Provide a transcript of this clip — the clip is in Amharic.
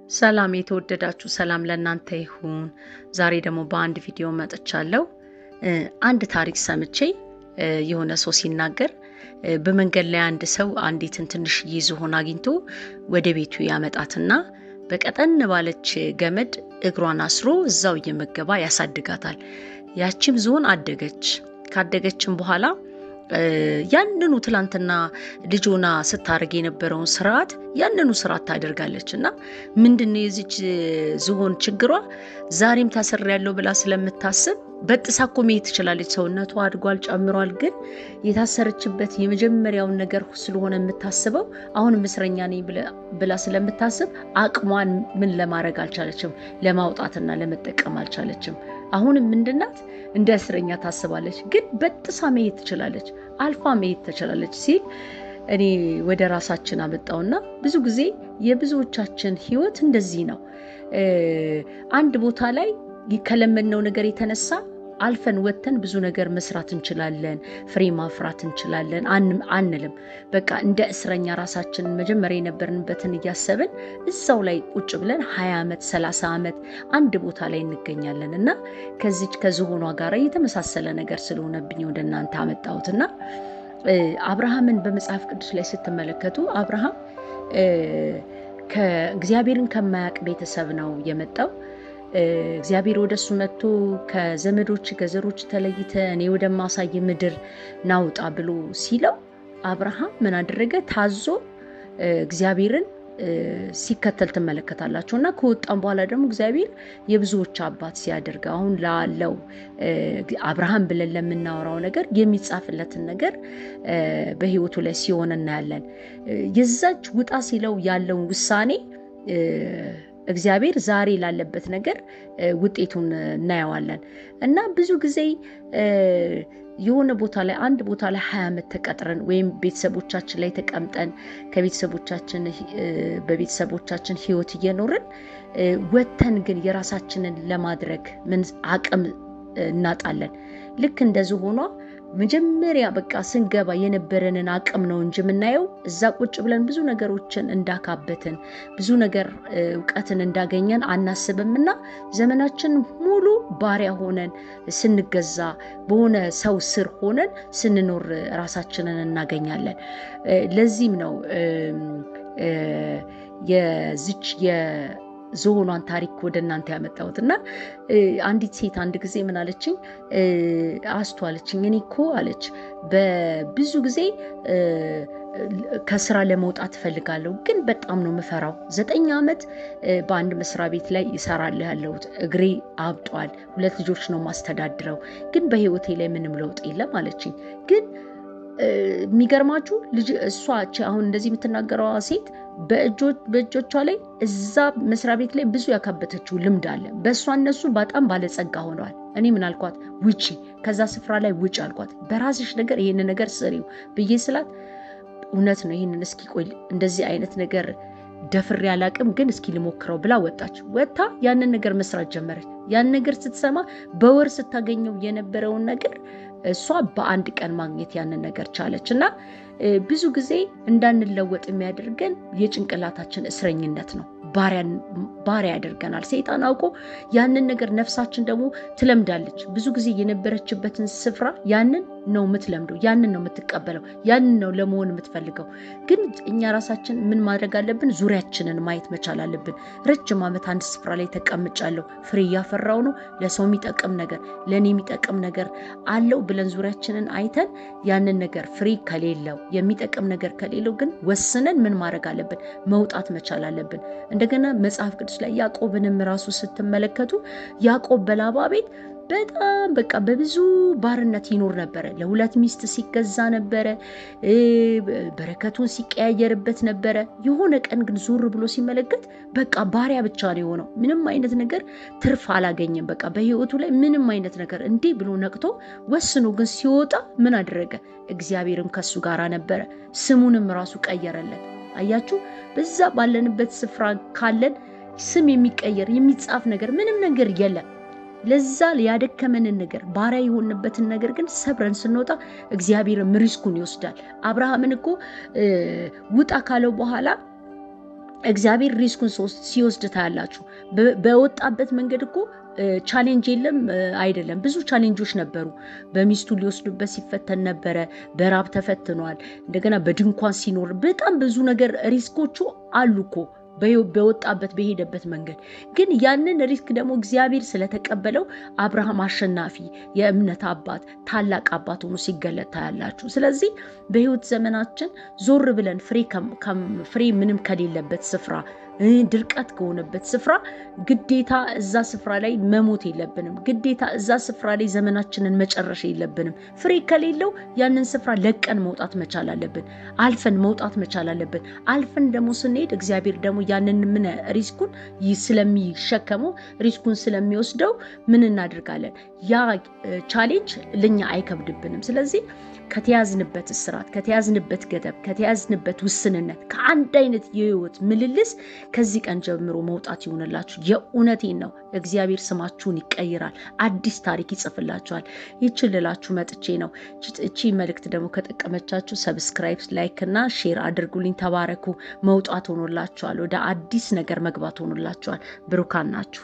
ሰላም የተወደዳችሁ፣ ሰላም ለእናንተ ይሁን። ዛሬ ደግሞ በአንድ ቪዲዮ መጥቻለሁ። አንድ ታሪክ ሰምቼ የሆነ ሰው ሲናገር በመንገድ ላይ አንድ ሰው አንዲትን ትንሽዬ ዝሆን አግኝቶ ወደ ቤቱ ያመጣትና በቀጠን ባለች ገመድ እግሯን አስሮ እዛው እየመገባ ያሳድጋታል። ያቺም ዝሆን አደገች። ካደገችም በኋላ ያንኑ ትላንትና ልጆና ስታደርግ የነበረውን ስርዓት ያንኑ ስርዓት ታደርጋለች። እና ምንድን ነው የዚች ዝሆን ችግሯ? ዛሬም ታስሬያለሁ ብላ ስለምታስብ በጥሳ እኮ መሄድ ትችላለች። ሰውነቷ አድጓል፣ ጨምሯል። ግን የታሰረችበት የመጀመሪያውን ነገር ስለሆነ የምታስበው አሁንም እስረኛ ነኝ ብላ ስለምታስብ አቅሟን ምን ለማድረግ አልቻለችም፣ ለማውጣትና ለመጠቀም አልቻለችም። አሁንም ምንድናት እንደ እስረኛ ታስባለች። ግን በጥሳ መሄድ ትችላለች፣ አልፋ መሄድ ትችላለች ሲል እኔ ወደ ራሳችን አመጣውና ብዙ ጊዜ የብዙዎቻችን ሕይወት እንደዚህ ነው። አንድ ቦታ ላይ ከለመድነው ነገር የተነሳ አልፈን ወጥተን ብዙ ነገር መስራት እንችላለን፣ ፍሬ ማፍራት እንችላለን አንልም። በቃ እንደ እስረኛ ራሳችንን መጀመሪያ የነበርንበትን እያሰብን እዛው ላይ ቁጭ ብለን 20 ዓመት 30 ዓመት አንድ ቦታ ላይ እንገኛለን። እና ከዚች ከዝሆኗ ጋር የተመሳሰለ ነገር ስለሆነብኝ ወደ እናንተ አመጣሁትና አብርሃምን በመጽሐፍ ቅዱስ ላይ ስትመለከቱ አብርሃም ከእግዚአብሔርን ከማያውቅ ቤተሰብ ነው የመጣው። እግዚአብሔር ወደ እሱ መጥቶ ከዘመዶች ከዘሮች ተለይተ እኔ ወደማሳይ ምድር ናውጣ ብሎ ሲለው አብርሃም ምን አደረገ? ታዞ እግዚአብሔርን ሲከተል ትመለከታላችሁ። እና ከወጣም በኋላ ደግሞ እግዚአብሔር የብዙዎች አባት ሲያደርግ አሁን ላለው አብርሃም ብለን ለምናወራው ነገር የሚጻፍለትን ነገር በሕይወቱ ላይ ሲሆን እናያለን። የዛች ውጣ ሲለው ያለውን ውሳኔ እግዚአብሔር ዛሬ ላለበት ነገር ውጤቱን እናየዋለን። እና ብዙ ጊዜ የሆነ ቦታ ላይ አንድ ቦታ ላይ 20 ዓመት ተቀጥረን ወይም ቤተሰቦቻችን ላይ ተቀምጠን ከቤተሰቦቻችን በቤተሰቦቻችን ሕይወት እየኖርን ወጥተን ግን የራሳችንን ለማድረግ ምን አቅም እናጣለን። ልክ እንደ ዝሆኗ መጀመሪያ በቃ ስንገባ የነበረንን አቅም ነው እንጂ የምናየው እዛ ቁጭ ብለን ብዙ ነገሮችን እንዳካበትን ብዙ ነገር እውቀትን እንዳገኘን አናስብምና ዘመናችን ሙሉ ባሪያ ሆነን ስንገዛ በሆነ ሰው ስር ሆነን ስንኖር ራሳችንን እናገኛለን። ለዚህም ነው የዚች ዝሆኗን ታሪክ ወደ እናንተ ያመጣሁት። እና አንዲት ሴት አንድ ጊዜ ምን አለችኝ፣ አስቱ አለችኝ፣ እኔ እኮ አለች በብዙ ጊዜ ከስራ ለመውጣት እፈልጋለሁ፣ ግን በጣም ነው የምፈራው። 9 ዓመት በአንድ መስሪያ ቤት ላይ ይሰራል ያለሁት፣ እግሬ አብጧል፣ 2 ልጆች ነው ማስተዳድረው፣ ግን በህይወቴ ላይ ምንም ለውጥ የለም አለችኝ። ግን የሚገርማችሁ ልጅ እሷ አሁን እንደዚህ የምትናገረዋ ሴት በእጆቿ ላይ እዛ መስሪያ ቤት ላይ ብዙ ያካበተችው ልምድ አለ። በእሷ እነሱ በጣም ባለጸጋ ሆነዋል። እኔ ምን አልኳት? ውጪ ከዛ ስፍራ ላይ ውጪ አልኳት። በራስሽ ነገር ይህን ነገር ስሪው ብዬ ስላት እውነት ነው ይህንን እስኪ ቆይ እንደዚህ አይነት ነገር ደፍሬ አላቅም፣ ግን እስኪ ልሞክረው ብላ ወጣች። ወጥታ ያንን ነገር መስራት ጀመረች። ያን ነገር ስትሰማ በወር ስታገኘው የነበረውን ነገር እሷ በአንድ ቀን ማግኘት ያንን ነገር ቻለች። እና ብዙ ጊዜ እንዳንለወጥ የሚያደርገን የጭንቅላታችን እስረኝነት ነው። ባሪያ ያደርገናል። ሰይጣን አውቆ ያንን ነገር ነፍሳችን ደግሞ ትለምዳለች። ብዙ ጊዜ የነበረችበትን ስፍራ ያንን ነው የምትለምደው፣ ያንን ነው የምትቀበለው፣ ያንን ነው ለመሆን የምትፈልገው። ግን እኛ ራሳችን ምን ማድረግ አለብን? ዙሪያችንን ማየት መቻል አለብን። ረጅም ዓመት አንድ ስፍራ ላይ ተቀምጫለሁ፣ ፍሬ እያፈራው ነው፣ ለሰው የሚጠቅም ነገር ለእኔ የሚጠቅም ነገር አለው ብለን ዙሪያችንን አይተን ያንን ነገር ፍሬ ከሌለው የሚጠቅም ነገር ከሌለው ግን ወስነን ምን ማድረግ አለብን? መውጣት መቻል አለብን። እንደገና መጽሐፍ ቅዱስ ላይ ያዕቆብንም ራሱ ስትመለከቱ ያዕቆብ በላባ ቤት በጣም በቃ በብዙ ባርነት ይኖር ነበረ። ለ2 ሚስት ሲገዛ ነበረ። በረከቱን ሲቀያየርበት ነበረ። የሆነ ቀን ግን ዞር ብሎ ሲመለከት በቃ ባሪያ ብቻ ነው የሆነው። ምንም አይነት ነገር ትርፍ አላገኘም። በቃ በሕይወቱ ላይ ምንም አይነት ነገር እንዲህ ብሎ ነቅቶ ወስኖ ግን ሲወጣ ምን አደረገ? እግዚአብሔርም ከሱ ጋር ነበረ። ስሙንም ራሱ ቀየረለት። አያችሁ፣ በዛ ባለንበት ስፍራ ካለን ስም የሚቀየር የሚጻፍ ነገር ምንም ነገር የለም። ለዛ ያደከመንን ነገር ባሪያ የሆንበትን ነገር ግን ሰብረን ስንወጣ እግዚአብሔር risk ኡን ይወስዳል። አብርሃምን እኮ ውጣ ካለው በኋላ እግዚአብሔር risk ኡን ሲወስድ ታያላችሁ። በወጣበት መንገድ እኮ challenge የለም አይደለም፣ ብዙ challenge ኦች ነበሩ። በሚስቱ ሊወስዱበት ሲፈተን ነበረ። በራብ ተፈትኗል። እንደገና በድንኳን ሲኖር በጣም ብዙ ነገር risk ኦቹ አሉ እኮ በወጣበት በሄደበት መንገድ። ግን ያንን risk ደግሞ እግዚአብሔር ስለተቀበለው አብርሃም አሸናፊ የእምነት አባት፣ ታላቅ አባት ሆኖ ሲገለጥ ታያላችሁ። ስለዚህ በህይወት ዘመናችን ዞር ብለን ፍሬ ምንም ከሌለበት ስፍራ፣ ድርቀት ከሆነበት ስፍራ ግዴታ እዛ ስፍራ ላይ መሞት የለብንም። ግዴታ እዛ ስፍራ ላይ ዘመናችንን መጨረሽ የለብንም። ፍሬ ከሌለው ያንን ስፍራ ለቀን መውጣት መቻል አለብን። አልፈን መውጣት መቻል አለብን። አልፈን ደግሞ ስንሄድ እግዚአብሔር ደግሞ ያንን ምን risk ኡን ስለሚሸከመው፣ risk ኡን ስለሚወስደው ምን እናደርጋለን? ያ challenge ለኛ አይከብድብንም። ስለዚህ ከተያዝንበት እስራት፣ ከተያዝንበት ገደብ፣ ከተያዝንበት ውስንነት፣ ከአንድ አይነት የህይወት ምልልስ ከዚህ ቀን ጀምሮ መውጣት ይሆንላችሁ። የእውነቴን ነው። እግዚአብሔር ስማችሁን ይቀይራል፣ አዲስ ታሪክ ይጽፍላችኋል። ይችን ልላችሁ መጥቼ ነው። እቺ መልእክት ደግሞ ከጠቀመቻችሁ subscribe፣ like እና share አድርጉልኝ። ተባረኩ። መውጣት ሆኖላችኋል። ወደ አዲስ ነገር መግባት ሆኖላችኋል። ብሩካን ናችሁ።